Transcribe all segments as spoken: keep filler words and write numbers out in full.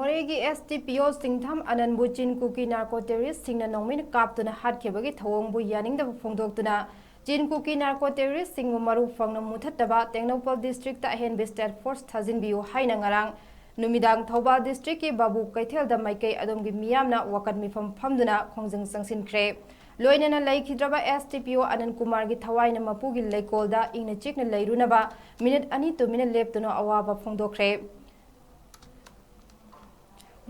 ꯃꯣꯔꯦꯒꯤ S D P O ꯁꯤꯡꯊꯝ ꯑꯅꯟꯕꯨ ꯆꯤꯟ ꯀꯨꯀꯤ narco ꯇꯦꯔꯣꯔꯤꯁ꯭ꯠꯁꯤꯡꯅ ꯅꯣꯡꯃꯩꯅ ꯀꯥꯞꯇꯨꯅ ꯍꯥꯠꯈꯤꯕꯒꯤ ꯊꯧꯑꯣꯡꯕꯨ ꯌꯥꯅꯤꯡꯗꯕ ꯐꯣꯡꯗꯣꯛꯇꯨꯅ ꯆꯤꯟ ꯀꯨꯀꯤ ꯅꯥꯔꯀꯣ ꯇꯦꯔꯣꯔꯤꯁ꯭ꯠꯁꯤꯡꯕꯨ ꯃꯔꯨ ꯐꯪꯅ ꯃꯨꯊꯠꯇꯕ ꯇꯦꯡꯅꯧꯄꯜ ꯗꯤꯁꯇ꯭ꯔꯤꯛꯇ ꯑꯍꯦꯟꯕ ꯁ꯭ꯇꯦꯠ ꯐꯣꯔꯁ ꯊꯥꯖꯤꯟꯕꯤꯌꯨ ꯍꯥꯏꯅ ꯉꯔꯥꯡ ꯅꯨꯃꯤꯗꯥꯡ ꯊꯧꯕꯥꯜ ꯗꯤꯁꯇ꯭ꯔꯤꯛꯀꯤ ꯕꯥꯕꯨ ꯀꯩꯊꯦꯜꯗ ꯃꯥꯏꯀꯩ ꯑꯗꯣꯝꯒꯤ ꯃꯤꯌꯥꯝꯅ ꯋꯥꯀꯠ ꯃꯤꯐꯝ ꯐꯝꯗꯨꯅ ꯈꯣꯡꯖꯪ ꯆꯪꯁꯤꯟꯈ꯭ꯔꯦ꯫ ꯂꯣꯏꯅꯅ ꯂꯩꯈꯤꯗ꯭ꯔꯕ S D P O ꯑꯅꯟ ꯀꯨꯃꯥꯔꯒꯤ ꯊꯋꯥꯏꯅ ꯃꯄꯨꯒꯤ ꯂꯩꯀꯣꯜꯗ ꯏꯪꯅ ꯆꯤꯛꯅ ꯂꯩꯔꯨꯅꯕ ꯃꯤꯅꯤꯠ ꯑꯅꯤ ꯇꯨꯃꯤꯟꯅ ꯂꯦꯞꯇꯨꯅ ꯑꯋꯥꯕ ꯐꯣꯡꯗꯣꯛꯈ꯭ꯔꯦ꯫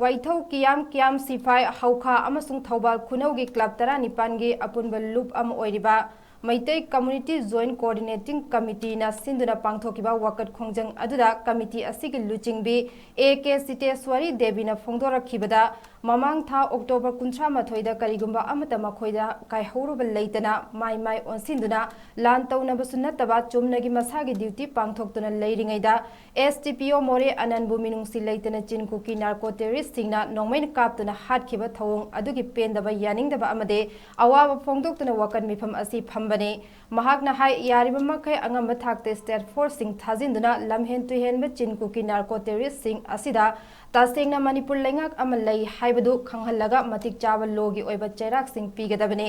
ꯋꯥꯏꯊꯧ ꯀꯤꯌꯥꯝ ꯀꯤꯌꯥꯝ ꯁꯤꯐꯥꯏ ꯍꯧꯈꯥ ꯑꯃꯁꯨꯡ ꯊꯧꯕꯥꯜ ꯈꯨꯅꯧꯒꯤ ꯀ꯭ꯂꯕ ꯇꯔꯥꯅꯤꯄꯥꯟꯒꯤ ꯑꯄꯨꯟꯕ ꯂꯨꯞ ꯑꯃ ꯑꯣꯏꯔꯤꯕ ꯃꯩꯇꯩ Community Joint Coordinating Committeeꯅ ꯁꯤꯟꯗꯨꯅ ꯄꯥꯡꯊꯣꯛꯈꯤꯕ ꯋꯥꯀꯠ ꯈꯣꯡꯖꯪ ꯑꯗꯨꯗ committee ꯑꯁꯤꯒꯤ ꯂꯨꯆꯤꯡꯕꯤ A K ꯁꯤꯇꯦꯁ꯭ꯋꯔꯤ ꯗꯦꯕꯤꯅ ꯐꯣꯡꯗꯣꯔꯛꯈꯤꯕꯗ, ꯃꯃꯥꯡ ꯊꯥ October ꯀꯨꯟꯊ꯭ꯔꯥ ꯃꯥꯊꯣꯏꯗ ꯀꯔꯤꯒꯨꯝꯕ ꯑꯃꯠꯇ ꯃꯈꯣꯏꯗ ꯀꯥꯏꯍꯧꯔꯨꯕ ꯂꯩꯇꯅ ꯃꯥꯏ ꯃꯥꯏ ꯑꯣꯟꯁꯤꯟꯗꯨꯅ ꯂꯥꯟ ꯇꯧꯅꯕꯁꯨ ꯅꯠꯇꯕ ꯆꯨꯝꯅꯒꯤ ꯃꯁꯥꯒꯤ duty ꯄꯥꯡꯊꯣꯛꯇꯨꯅ ꯂꯩꯔꯤꯉꯩꯗ, S D P O ꯃꯣꯔꯦ ꯑꯅꯟꯕꯨ ꯃꯤꯅꯨꯡꯁꯤ ꯂꯩꯇꯅ ꯆꯤꯟ ꯀꯨꯀꯤ ꯅꯥꯔꯀꯣ ꯇꯦꯔꯣꯔꯤꯁ꯭ꯠꯁꯤꯡꯅ ꯅꯣꯡꯃꯩꯅ ꯀꯥꯞꯇꯨꯅ ꯍꯥꯠꯈꯤꯕ ꯊꯧꯑꯣꯡ ꯑꯗꯨꯒꯤ ꯄꯦꯟꯗꯕ ꯌꯥꯅꯤꯡꯗꯕ ꯑꯃꯗꯤ ꯑꯋꯥꯕ ꯐꯣꯡꯗꯣꯛꯇꯨꯅ ꯋꯥꯀꯠ ꯃꯤꯐꯝ ꯑꯁꯤ ꯐꯝꯕꯅꯤ꯫ ꯃꯍꯥꯛꯅ ꯍꯥꯏ, ꯌꯥꯔꯤꯕ ꯃꯈꯩ ꯑꯉꯝꯕ ꯊꯥꯛꯇ ꯁ꯭ꯇꯦꯠ ꯐꯣꯔꯁꯁꯤꯡ ꯊꯥꯖꯤꯟꯗꯨꯅ ꯂꯝꯍꯦꯟ ꯇꯨꯍꯦꯟꯕ ꯆꯤꯟ ꯀꯨꯀꯤ ꯅꯥꯔꯀꯣ ꯇꯦꯔꯣꯔꯤꯁ꯭ꯠꯁꯤꯡ ꯑꯁꯤꯗ ꯇꯁꯦꯡꯅ ꯃꯅꯤꯄꯨꯔ ꯂꯩꯉꯥꯛ ꯑꯃ ꯂꯩ ꯍꯥꯏꯕꯗꯨ ꯈꯪꯍꯜꯂꯒ ꯃꯇꯤꯛ ꯆꯥꯕ ꯂꯣꯒꯤ ꯑꯣꯏꯕ ꯆꯩꯔꯥꯛꯁꯤꯡ ꯄꯤꯒꯗꯕꯅꯤ꯫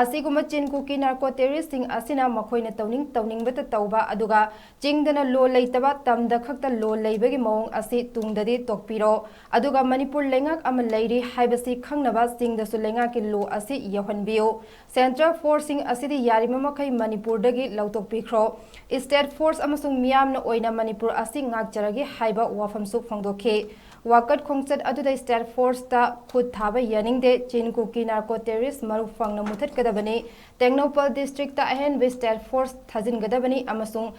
ꯑꯁꯤꯒꯨꯝꯕ ꯆꯤꯟ ꯀꯨꯀꯤ ꯅꯥꯔꯀꯣ ꯇꯦꯔꯣꯔꯤꯁ꯭ꯠꯁꯤꯡ ꯑꯁꯤꯅ ꯃꯈꯣꯏꯅ ꯇꯧꯅꯤꯡ ꯇꯧꯅꯤꯡꯕꯇ ꯇꯧꯕ, ꯑꯗꯨꯒ ꯆꯤꯡꯗꯅ ꯂꯣ ꯂꯩꯇꯕ, ꯇꯝꯗ ꯈꯛꯇ ꯂꯣ ꯂꯩꯕꯒꯤ ꯃꯑꯣꯡ ꯑꯁꯤ ꯇꯨꯡꯗꯗꯤ ꯇꯣꯛꯄꯤꯔꯣ꯫ ꯑꯗꯨꯒ ꯃꯅꯤꯄꯨꯔ ꯂꯩꯉꯥꯛ ꯑꯃ ꯂꯩꯔꯤ ꯍꯥꯏꯕꯁꯤ ꯈꯪꯅꯕ ꯆꯤꯡꯗꯁꯨ ꯂꯩꯉꯥꯛꯀꯤ ꯂꯣ ꯑꯁꯤ ꯌꯧꯍꯟꯕꯤꯌꯨ꯫ ꯁꯦꯟꯇ꯭ꯔꯦꯜ ꯐꯣꯔꯁꯁꯤꯡ ꯑꯁꯤꯗꯤ ꯌꯥꯔꯤꯕ ꯃꯈꯩ ꯃꯅꯤꯄꯨꯔꯗꯒꯤ ꯂꯧꯊꯣꯛꯄꯤꯈ꯭ꯔꯣ꯫ ꯁ꯭ꯇꯦꯠ ꯐꯣꯔꯁ ꯑꯃꯁꯨꯡ ꯃꯤꯌꯥꯝꯅ ꯑꯣꯏꯅ ꯃꯅꯤꯄꯨꯔ ꯑꯁꯤ ꯉꯥꯛꯆꯔꯒꯦ ꯍꯥꯏꯕ ꯋꯥꯐꯝꯁꯨ ꯐꯣꯡꯗꯣꯛꯈꯤ꯫ ꯋꯥꯀꯠ ꯈꯣꯡꯆꯠ ꯑꯗꯨꯗ ꯁ꯭ꯇꯦꯠ ꯐꯣꯔꯁꯇ ꯈꯨꯠ ꯊꯥꯕ ꯌꯥꯅꯤꯡꯗꯦ, ꯆꯤꯟ ꯀꯨꯀꯤ ꯅꯥꯔꯀꯣ ꯇꯦꯔꯣꯔꯤꯁ꯭ꯠ ꯃꯔꯨ ꯐꯪꯅ ꯃꯨꯊꯠꯀꯗꯕꯅꯤ, ꯇꯦꯡꯅꯧꯄꯜ ꯗꯤꯁꯇ꯭ꯔꯤꯛꯇ ꯑꯍꯦꯟꯕ ꯁ꯭ꯇꯦꯠ ꯐꯣꯔꯁ ꯊꯥꯖꯤꯟꯒꯗꯕꯅꯤ ꯑꯃꯁꯨꯡ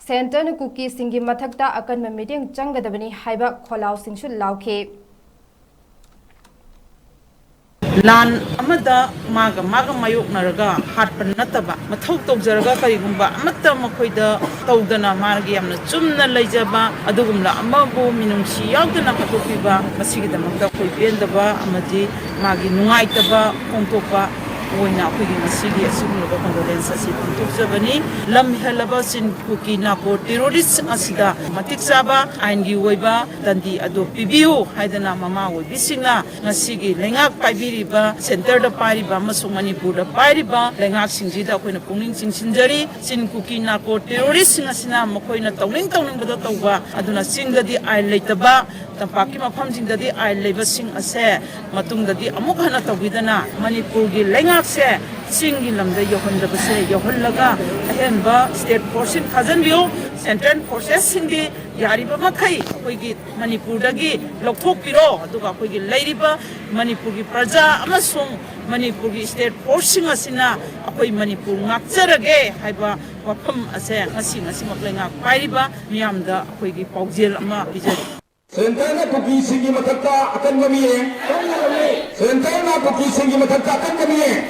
ꯁꯦꯟꯇꯔꯅ ꯀꯨꯀꯤꯁꯤꯡꯒꯤ ꯃꯊꯛꯇ ꯑꯀꯟꯕ ꯃꯤꯠꯌꯦꯡ ꯆꯪꯒꯗꯕꯅꯤ ꯍꯥꯏꯕ ꯈꯣꯜꯂꯥꯎꯁꯤꯡꯁꯨ ꯂꯥꯎꯈꯤ꯫ ꯂꯥꯟ ꯑꯃꯗ ꯃꯥꯒ ꯃꯥꯒ ꯃꯥꯌꯣꯛꯅꯔꯒ ꯍꯥꯠꯄ ꯅꯠꯇꯕ, ꯃꯊꯧ ꯇꯧꯖꯔꯒ ꯀꯔꯤꯒꯨꯝꯕ ꯑꯃꯠꯇ ꯃꯈꯣꯏꯗ ꯇꯧꯗꯅ ꯃꯥꯒꯤ ꯌꯥꯝꯅ ꯆꯨꯝꯅ ꯂꯩꯖꯕ ꯑꯗꯨꯒꯨꯝꯂꯕ ꯑꯃꯕꯨ ꯃꯤꯅꯨꯡꯁꯤ ꯌꯥꯎꯗꯅ ꯍꯥꯠꯇꯣꯛꯄꯤꯕ, ꯃꯁꯤꯒꯤꯗꯃꯛꯇ ꯑꯩꯈꯣꯏ ꯄꯦꯟꯗꯕ ꯑꯃꯗꯤ ꯃꯥꯒꯤ ꯅꯨꯡꯉꯥꯏꯇꯕ ꯐꯣꯡꯗꯣꯛꯄ ꯑꯣꯏꯅ ꯑꯩꯈꯣꯏꯒꯤ ꯉꯁꯤꯒꯤ ꯑꯁꯤꯒꯨꯝꯂꯕ condolence ꯑꯁꯤ ꯄꯥꯡꯊꯣꯛꯆꯕꯅꯤ꯫ ꯂꯝ ꯍꯦꯜꯂꯕ ꯆꯤꯟ ꯀꯨꯀꯤ ꯅꯥꯀꯣ terrorist ꯑꯁꯤꯗ ꯃꯇꯤꯛ ꯆꯥꯕ ꯑꯥꯏꯟꯒꯤ ꯑꯣꯏꯕ ꯗꯟꯗꯤ ꯑꯗꯨ ꯄꯤꯕꯤꯌꯨ ꯍꯥꯏꯗꯅ ꯃꯃꯥ ꯑꯣꯏꯕꯤꯁꯤꯡꯅ ꯉꯁꯤꯒꯤ ꯂꯩꯉꯥꯛ ꯄꯥꯏꯕꯤꯔꯤꯕ, centreꯗ ꯄꯥꯏꯔꯤꯕ ꯑꯃꯁꯨꯡ ꯃꯅꯤꯄꯨꯔꯗ ꯄꯥꯏꯔꯤꯕ ꯂꯩꯉꯥꯛꯁꯤꯡꯁꯤꯗ ꯑꯩꯈꯣꯏꯅ ꯄꯨꯛꯅꯤꯡ ꯆꯤꯡꯁꯤꯟꯖꯔꯤ꯫ ꯆꯤꯟ ꯀꯨꯀꯤ ꯅꯥꯀꯣ terroristꯁꯤꯡ ꯑꯁꯤꯅ ꯃꯈꯣꯏꯅ ꯇꯧꯅꯤꯡ ꯇꯧꯅꯤꯡꯕꯗ ꯇꯧꯕ, ꯑꯗꯨꯅ ꯆꯤꯡꯗꯗꯤ ꯑꯥꯏꯟ ꯂꯩꯇꯕ, ꯇꯝꯄꯥꯛꯀꯤ ꯃꯐꯝꯁꯤꯡꯗꯗꯤ ꯑꯥꯏꯟ ꯂꯩꯕꯁꯤꯡ ꯑꯁꯦ ꯃꯇꯨꯡꯗꯗꯤ ꯑꯃꯨꯛ ꯍꯟꯅ ꯇꯧꯕꯤꯗꯅ ꯃꯅꯤꯄꯨꯔꯒꯤ ꯂꯩꯉꯥꯛꯁꯦ ꯆꯤꯡꯒꯤ ꯂꯝꯗ ꯌꯧꯍꯟꯗꯕꯁꯦ ꯌꯧꯍꯜꯂꯒ ꯑꯍꯦꯟꯕ state forceꯁꯤꯡ ꯊꯥꯖꯤꯟꯕꯤꯌꯨ꯫ Central forcesꯁꯤꯡꯗꯤ ꯌꯥꯔꯤꯕ ꯃꯈꯩ ꯑꯩꯈꯣꯏꯒꯤ ꯃꯅꯤꯄꯨꯔꯗꯒꯤ ꯂꯧꯊꯣꯛꯄꯤꯔꯣ, ꯑꯗꯨꯒ ꯑꯩꯈꯣꯏꯒꯤ ꯂꯩꯔꯤꯕ ꯃꯅꯤꯄꯨꯔꯒꯤ ꯄ꯭ꯔꯖꯥ ꯑꯃꯁꯨꯡ ꯃꯅꯤꯄꯨꯔꯒꯤ state forceꯁꯤꯡ ꯑꯁꯤꯅ ꯑꯩꯈꯣꯏ ꯃꯅꯤꯄꯨꯔ ꯉꯥꯛꯆꯔꯒꯦ ꯍꯥꯏꯕ ꯋꯥꯐꯝ ꯑꯁꯦ ꯉꯁꯤ, ꯉꯁꯤꯃꯛ ꯂꯩꯉꯥꯛ ꯄꯥꯏꯔꯤꯕ ꯃꯤꯌꯥꯝꯗ ꯑꯩꯈꯣꯏꯒꯤ ꯄꯥꯎꯖꯦꯜ ꯑꯃ ꯄꯤꯖꯔꯤ꯫ Centreꯅ ꯀꯨꯀꯤꯁꯤꯡꯒꯤ ꯃꯊꯛꯇ ꯑꯀꯟꯕ ꯃꯤꯠꯌꯦꯡ꯫ Centreꯅ ꯀꯨꯀꯤꯁꯤꯡꯒꯤ ꯃꯊꯛꯇ ꯑꯀꯟꯕ ꯃꯤꯠꯌꯦꯡ꯫